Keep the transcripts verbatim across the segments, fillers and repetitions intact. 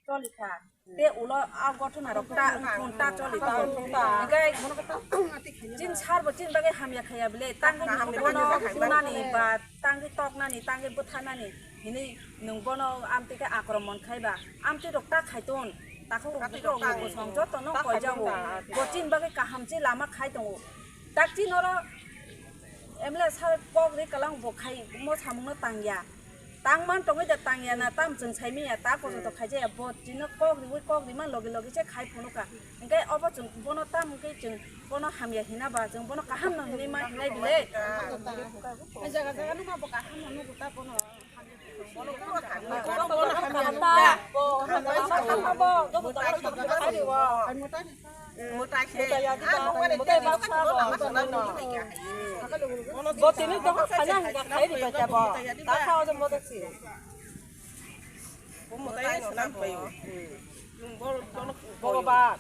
choli kha. Te ulo a gothona rok ta wngthung ta choli kha. Hinkhe chini sar bo chini bagwi hamya khaya bile, tangwi bono sunani ba tangwi toknani, tangwi bwtharnani hinwi nwng bono amtwi khe akromon khai ba, amtwi rok ta khai ton, takhuk rok bwsong joto no koi jago. Bo chini bagwi kaham se lama khai tongo. Tak chini oro M L A sir kok ri kalang bo khai mo samung no tangya. Tang man tongwi da tangya na tam chwng sai miya ta koso to khai jaya bo chini kok ri wi kok ri man logi logi se khai phunu ka. Hinkhe obo chwng bono tam hinkhe chwng bono hamya hina ba chwng bono kaham no hinwi ma hinai bile. Jaga jaga no ma bo kaham no nugo ta bono. Bhagwan.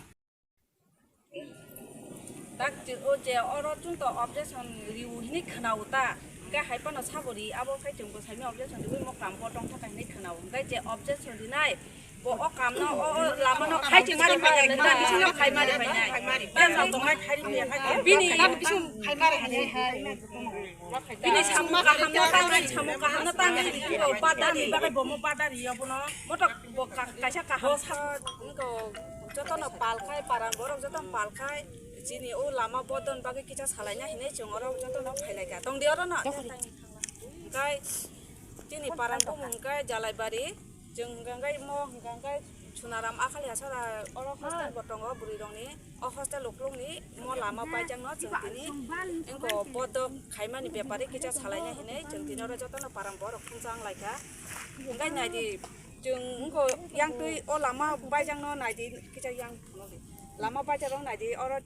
Tak je, o je oro chwng to objection riu hinwi khwnao ta, hwnkhe hai phano sabo ri, abo khai chwng bwsaini objection riui mokam bo tongtha hinwi khwnao, hwnkhe je objection rinai bo o kamno, o, o lamano khai chwng mari phainai, khwna bisingo khai mari phainai. Bini, bini samung kahamno tangwi, samung kahamno tangwi, badari. Motok bo ka-, kaisa kaham sa-, wngkha, jotono pal khai, paran borok jotono pal khai, chini o lama bodon bagwi kisa salaina hinwi chwng oro jotono phailai kha. Tongdi oro no. Hwnkhe chini paran bumung hwnkhe Jalaibari, chwng hwnkhe mo hwnkhe Sunaram Akhali Hasara oro hostel bo tongo bwrwi rokni. O hostel uklukni mo lama baijakno chwng tini wngkha bodok khaimani bepari kisa salaina hinwi chwng tini oro jotono paran borok thumsa wng lai kha. Hwnkhe naidi chwng wngkha yang twi o lama baijakno naidi kisa yang phunukdi. Lama baijakrok naidi oro.